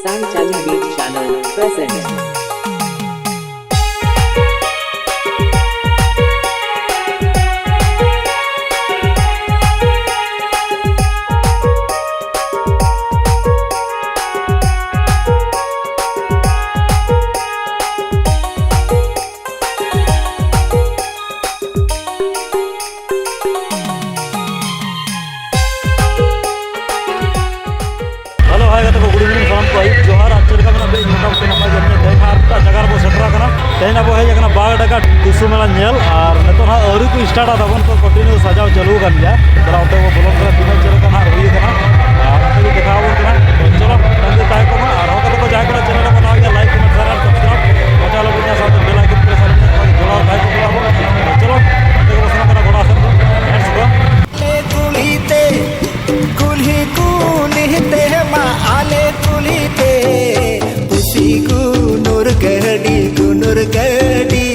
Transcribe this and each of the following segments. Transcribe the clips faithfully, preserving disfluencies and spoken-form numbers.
Sound Challenge Beat Channel presents. Hello, hi ᱜᱟᱛᱮ ᱠᱚ, good evening, ᱥᱟᱱᱟᱢ ᱠᱚ ᱟᱹᱭᱩᱵ ᱡᱚᱦᱟᱨ᱾ ᱟᱨ ᱪᱮᱫ ᱞᱮᱠᱟ ᱢᱮᱱᱟᱜ ᱯᱮ? ᱢᱚᱴᱟᱢᱩᱴᱤ ᱱᱟᱯᱟᱭ ᱜᱮ ᱢᱮᱱᱟᱜ ᱯᱮ᱾ ᱛᱮᱦᱮᱧ ᱦᱟᱸᱜ ᱟᱨ ᱢᱤᱫᱴᱟᱝ ᱡᱟᱭᱜᱟ ᱨᱮᱵᱚ ᱥᱮᱴᱮᱨ ᱟᱠᱟᱱᱟ᱾ ᱛᱮᱦᱮᱧ ᱟᱵᱚ ᱦᱮᱡ ᱟᱠᱟᱱᱟ ᱵᱟᱜᱽᱰᱟᱠᱟ ᱴᱩᱥᱩ ᱢᱮᱞᱟ ᱧᱮᱞ, ᱟᱨ ᱱᱤᱛᱚᱜ ᱦᱟᱸᱜ ᱟᱹᱣᱨᱤ ᱠᱚ start ᱟ, ᱛᱟᱵᱚᱱ ᱠᱚ continue ᱥᱟᱡᱟᱣ ᱪᱟᱹᱞᱩ ᱟᱠᱟᱱ ᱜᱮᱭᱟ᱾ ᱪᱟᱞᱟᱣ ᱚᱱᱛᱮ ᱵᱚ ᱵᱚᱞᱚᱱ ᱠᱟᱱᱟ, ᱛᱤᱱᱟᱹᱜ ᱪᱮᱫ ᱞᱮᱠᱟ ᱦᱟᱸᱜ ᱦᱩᱭ ᱟᱠᱟᱱᱟ, ᱟᱨ ᱟᱯᱮ ᱜᱮ ᱫᱮᱠᱷᱟᱣ ᱟᱵᱚᱱ ᱠᱟᱱᱟ᱾ ᱛᱚ ᱪᱚᱞᱚ, ᱛᱟᱺᱜᱤ ᱛᱟᱦᱮᱸ ᱠᱚᱜ ᱢᱟ᱾ ᱟᱨ ᱦᱚᱸ ᱜᱟᱛᱮ ᱠᱚ, ᱡᱟᱦᱟᱸᱭ ᱠᱚ ᱪᱮᱱᱮᱞ ᱨᱮ ᱵᱚᱱᱟᱣ ᱜᱮᱭᱟ, like, comment, share, subscribe ᱢᱚᱪᱟ ᱟᱞᱚ ᱵᱚᱱ ᱧᱟᱢ, ᱥᱟᱶᱛᱮ bell icon press ᱟᱞᱚ ᱵᱚᱱ ᱧᱟᱢ, ᱡᱚᱲᱟᱣ ᱛᱟᱦᱮᱸ ᱠᱚᱜ ᱢᱟ ᱵᱚᱱ᱾ ᱛᱚ ᱪᱚᱞᱚ, ᱚᱱᱛᱮ ᱜᱮᱵᱚ ᱥᱮᱱᱚᱜ ᱠᱟᱱᱟ ᱜᱚᱰᱟ ᱥᱮᱱ ᱫᱚ᱾ Let's go᱾ ᱟᱞᱮ ᱠᱩᱞᱦᱤ ᱛᱮ ᱠᱩᱞᱦᱤ ᱠᱩᱞᱦᱤ ᱛᱮ ᱢᱟ ᱟᱞᱮ ᱠᱩᱞᱦᱤ ᱛᱮ ᱯᱩᱥᱤ ᱜᱩᱱᱩᱨ ᱜᱟᱹᱰᱤ ᱜᱩᱱᱩᱨ ᱜᱟᱹᱰᱤ᱾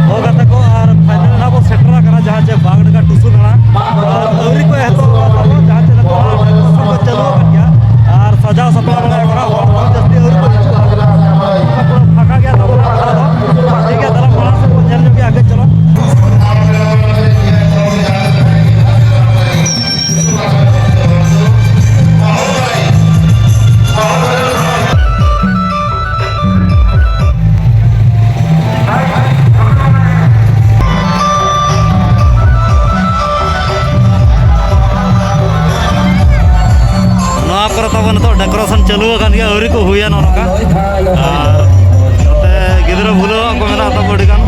ᱦᱳᱭ ᱜᱟᱛᱮ ᱠᱚ, ᱟᱨ final ᱱᱟᱜ ᱵᱚ ᱥᱮᱴᱮᱨ ᱟᱠᱟᱱᱟ, ᱡᱟᱦᱟᱸ ᱪᱮ ᱵᱟᱜᱽᱰᱟᱠᱟ ᱴᱩᱥᱩ ᱢᱮᱞᱟ᱾ ᱟᱨ ᱟᱹᱣᱨᱤ ᱠᱚ ᱮᱛᱚᱦᱚᱵᱟ ᱛᱟᱵᱚ, ᱡᱟᱦᱟᱸ ᱪᱮ ᱱᱤᱛᱚᱜ ᱱᱟᱜ decoration ᱠᱚ ᱪᱟᱹᱞᱩ ᱟᱠᱟᱱ ᱜᱮᱭᱟ᱾ ᱟᱨ ᱥᱟᱡᱟᱣ ᱥᱟᱯᱲᱟᱣ ᱵᱟᱲᱟ ᱟᱠᱟᱱᱟ, ᱦᱚᱲ ᱠᱚ ᱡᱟᱹᱥᱛᱤ ᱟᱹᱣᱨᱤ ᱠᱚ ᱦᱤᱡᱩᱜᱼᱟ᱾ ᱯᱩᱨᱟᱹ ᱯᱷᱟᱸᱠᱟ ᱜᱮᱭᱟ ᱛᱟᱵᱚᱱᱟ ᱜᱚᱰᱟ ᱫᱚ᱾ ᱴᱷᱤᱠ ᱜᱮᱭᱟ, ᱫᱮᱞᱟ ᱢᱟᱲᱟᱝ ᱥᱮᱫ ᱵᱚᱱ ᱧᱮᱞ ᱧᱚᱜ ᱜᱮᱭᱟ, ᱟᱜᱮ ᱪᱚᱞᱚ᱾ ᱛᱟᱵᱚᱱ ᱱᱤᱛᱚᱜ decoration ᱪᱟᱹᱞᱩ ᱟᱠᱟᱱ ᱜᱮᱭᱟ, ᱟᱹᱣᱨᱤ ᱠᱚ ᱦᱩᱭᱟ ᱱᱚᱜᱼᱚ ᱱᱚᱝᱠᱟ᱾ ᱟᱨ ᱱᱚᱛᱮ ᱜᱤᱫᱽᱨᱟᱹ ᱵᱷᱩᱞᱟᱹᱣᱟᱜ ᱠᱚ ᱢᱮᱱᱟᱜ ᱛᱟᱵᱚ ᱟᱹᱰᱤ ᱜᱟᱱ᱾